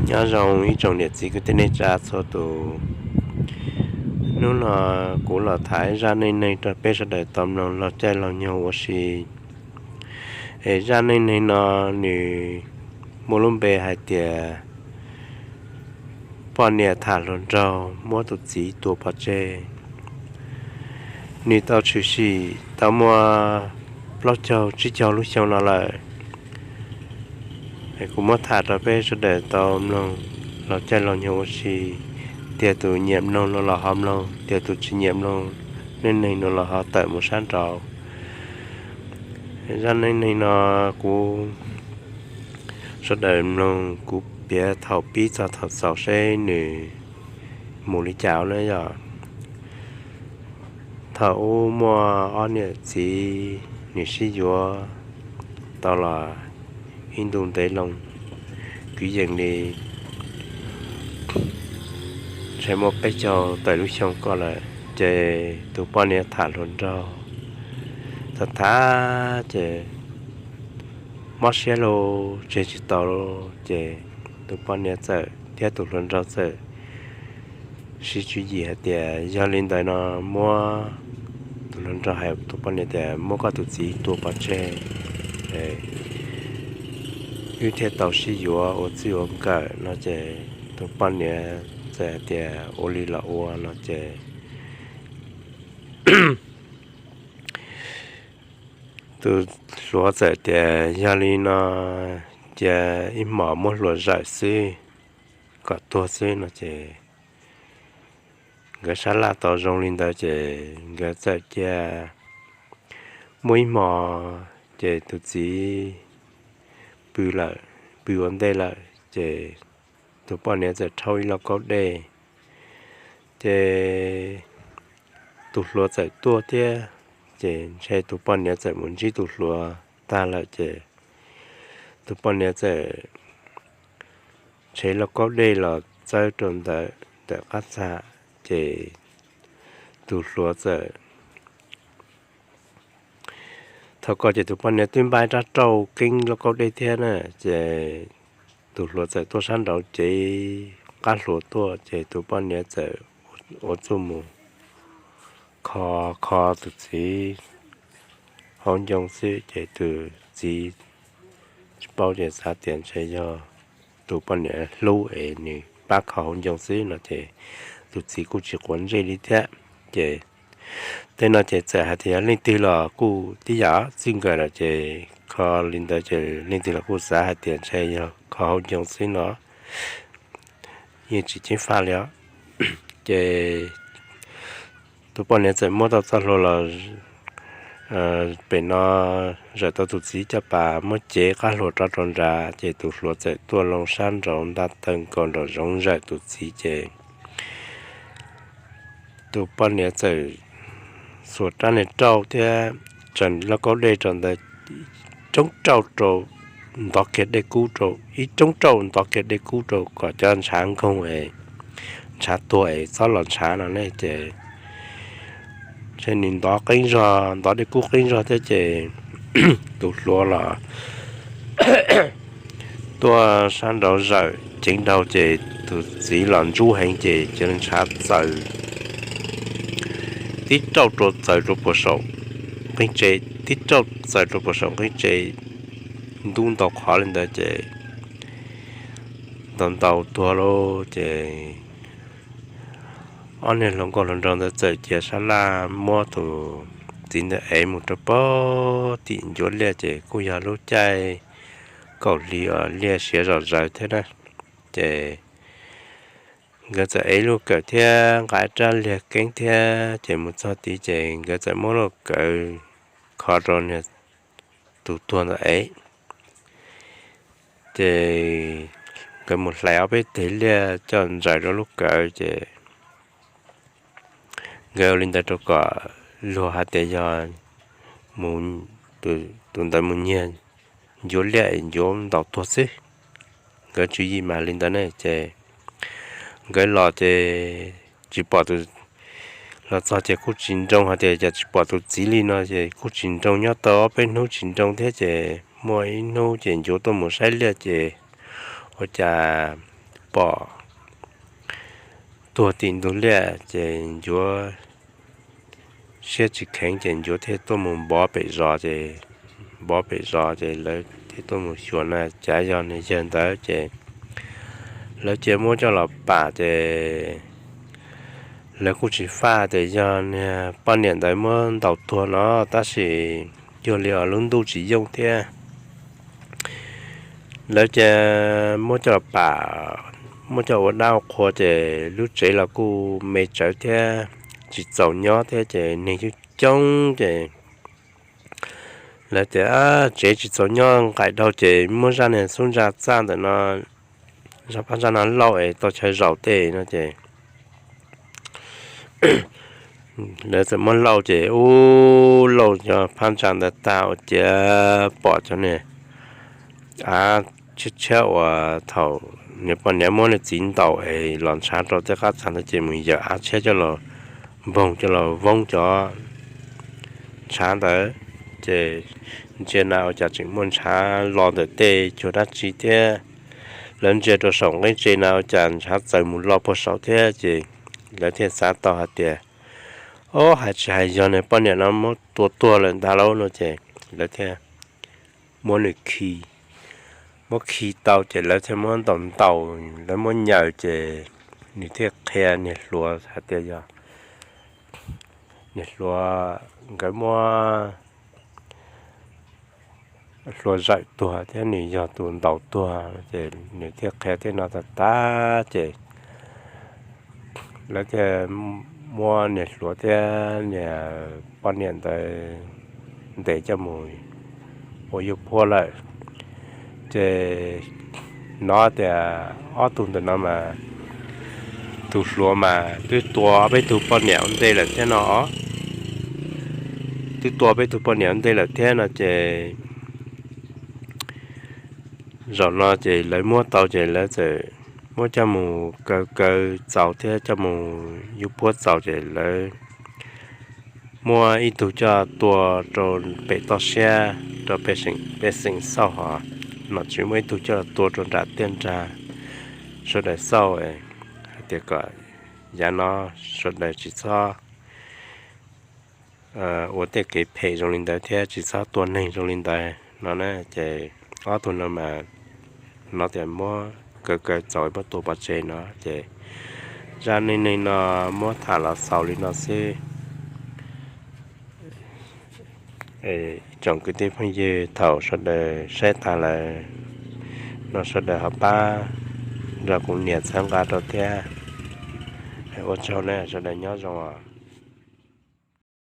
Nyob zoo ib tsoom niam txiv kwv tij neej tsa txhua tus. Hnub no kuv los tham zaj neej neeg rau peb sawv daws tau mloog laug caij laug nyoog ua si. Es zaj neej neeg no nws muaj lub npe hais tias poj niam tham hluas nraug muab tus txiv tua pov tseg. Nws tau tshwm sim tau muaj plaub caug tsib caug lub xyoo no lawm. Kuv muab tham rau peb sawv daws tau mloog laug caij laug nyoog ua si. Tias tus nyiam mloog no los ho mloog, tias tus tsis nyiam mloog neej neeg no los ho tawm mus sab nraud. Zaj neej neeg no kuv sawv daws mloog kuv piav thaum pib txog thaum xaus seb nws mus li cas na yog. Thaum ub muaj ob niam txiv nws sib yuav tau los ib ntu ntev loo, kwv yees li ntshe muaj peb caug tawm lub xyoo ko lawm, ces tus poj niam tham hluas nraug tham tham ces mob siab los tseg tsis tau, ces tus poj niam txawm thiab tus hluas nraug txawm sib tswv yim hais tias yog li ntawd no muab, tus hluas nraug hais tus poj niam tias muab koj tus txiv tua pov tseg, wb thiaj tau sib yuav ua txij ua nkawm no ces tus poj niam txawm hais tias ua li los ua no ces tus hluas txawm tias yog li no cia ib hmos muab hluas zawm xwb kom tuag xwb no ces nkawd sab laj tau zoo li ntawd ces nkawd txawm cia muaj ib hmos ces tus txiv pw lawm, pw ua ntej lawm ces tus poj niam txawm rhaub ib lauj kaub dej ces tus hluas txawm tuaj thiab. Ces ntshe tus poj niam txawm mus ntsib tus hluas tag lawm ces tus poj niam txawm tshev lauj kaub dej los txawb rau ntawm ntawm qab txag ces tus hluas txawm thaum ko ces tus poj niam twb npaj rab rauj keeb lauj kaub dej thiab na, ces tus hluas txawm tuaj sab nraud cev qab hluas tuaj ces tus poj niam txawm ua txuj mus kho kho tus txiv hauv ncoo xwb ces tus txiv tsis paub ces xav tias ntshe yog tus poj niam hlub es nws pab kho hauv ncoo xwb no ces tus txiv kuj tsis quav ntsej li thiab. Ces tej no ces txawm hais tias yog leej twg los kuj tib yam txij nkawm lawm ces kho li ntawd ces leej twg los kuj xav hais tias ntshe yog kho hauv ncoo xwb no yeej tsis ceev faj li os. Ces tus poj niam txawm muab tau txoj hlua los pem no zawm tau tus txiv caj pas muab cev qab hlua rov rau nrad ces tus hluas txawm tuaj loo sab nraud nta taw nkaus nraum zoov zawm tus txiv ces tus poj niam txawm xuas rab niag rauj thiab tsaws lauj kaub dej rau ntawd roob rauj rau ntov kiag dej kub rau, ib roob rauj ntov kiag dej kub rau kom cov ntshav nkoog es ntshav tuag es txhob los ntshav no ne ces ntshe nws ntov qeeb zog ntov dej kub qeeb zog thiab ces tus hluas los tuaj sab nraud zawm ceev dhau ces tus txiv los ntsub heev ces cov ntshav txaws tib rauj rau txaws rau puag saum qeeb tsev, tib rauj txaws rau puag saum qeeb tsev ntub ntau qhov li ntawd ces ntau ntau tuag lauj ces ob niag hluas nkauj hluas nraug ntawd txawm cia sab laj muab tus txiv ntawd ev mus rau pem tim ncuav liaj ces kuj yog lub caij kaum hli uas liaj siav zom zaws thiab na. Ces nkawd txawm ev lub kawm thiab nqa rab liag keeb thiab ces mus txog tid ces nkawd txawm muab lub kawm kho rau niag tus tuag ntawd ev. Ces nkawd mus hlais ob peb teg liaj coj ntsaws rau lub kawm ces nkawd ua li ntawd rau kom luag hais tias yog mus, tus ntawd mus nyiag ncuav liaj es ncuav ntaus tuag xwb. Nkawd tswv yim mas li ntawd ne ces nkawd los ces tsis pom tus, los txog ces kuj tsis nroo hais tias cas tsis pom tus txiv li no ces kuj tsis nroo, nyob tau ob peb hnub tsis nroo thiab ces muaj ib hnub ces ncuav tuaj mus saib liaj ces ua cas pom tuag tim ntug liaj ces Ncuav siab tsis kheev ces Ncuav thiaj tuaj mus npov pem zos ces, npov pem zos ces lawv thiaj tuaj mus xyuas na cas yog niag yawg ntawd ces lawv cia muab coj los pam ces lawv kuj tsis faj tias yog niag poj niam ntawd muab ntaus tuag no, tab sis cuag li os lub ntuj tsis yooj thiab. Lawv cia muab coj los pam, muab coj ua dab ua qhua ces lub tsev los kuj me tsawv thiab, tsis txaus nyob thiab ces neeg coob coob ces lawv tias tsev tsis txaus nyob nqaim dhau ces muab zaj niag xub ntsa txaj ntawm no, zaj phab ntsa no lauj es tau chaw zaum tej no ces lawv txawm muab lauj ces ub lauj cov phab ntsa ntawd tag ua ciav pom cov niag av tshiab tshiab uas thaum niag poj niam muab niag txiv ntaus es los ntshav rau tej qab txag ntawd ces mus yawm av tshiab coj los npoog coj los voob cov ntshav ntawd ces ntsia na ua cas tseem muaj ntshav los ntawm tej cuag dab tsi thiab. Lawv ntsia rau saum nqeeb tse na ua cas ntshav txawm mus los puag saud thiab ces lawv thiaj xav tau hais tias ob hais tsis hais yog niag poj niam no muab tua tuag lawm ntag lauj no ces lawv thiaj muab nws khi, muab khi tau ces lawv thiaj muab ntaus ntaus, lawv muab nyaws ces nws thiaj qhia niag hluas hais tias yog niag hluas nkawd muab hluas zawm tuag thiab nws yog tus ntaus tuag ces nws thiaj qhia thiab no tag tag ces lawv thiaj muab niag hluas thiab niag poj niam ntawd ntes coj mus ua yub phuab lawm. Ces hnov tias ob tug ntawm no mas tus hluas mas twb tua peb tug poj niam ua ntej lawm thiab no os, twb tua peb tug poj niam ua ntej lawm thiab no ces zaum no ces lawv muab tau ces lawv txawm muab coj mus kaw kaw txaus thiab coj mus yub phuab txaus ces lawv muab ib tug coj tua rau pem toj siab rau pej xeem xauj hos, nom tswv muab ib tug coj tua rau nram tiaj nrag. Sawv daws xauj hais tias kom yav no sawv daws tsis txhob ua tej kev phem zoo li ntawd thiab tsis txhob tua neeg zoo li ntawd no na. Ces ob tug no mas hnov tias muab kaw kaw txaus muab tua pov tseg no ces zaj neej neeg no muab tham los xaus li no xwb. Tsoom kwv tij phooj ywg, thaum sawv daws saib tas lawm no sawv daws ho pab nrog kuv nias txhawb nqa rau thiab. Ua tsaug na, sawv daws nyob zoo os.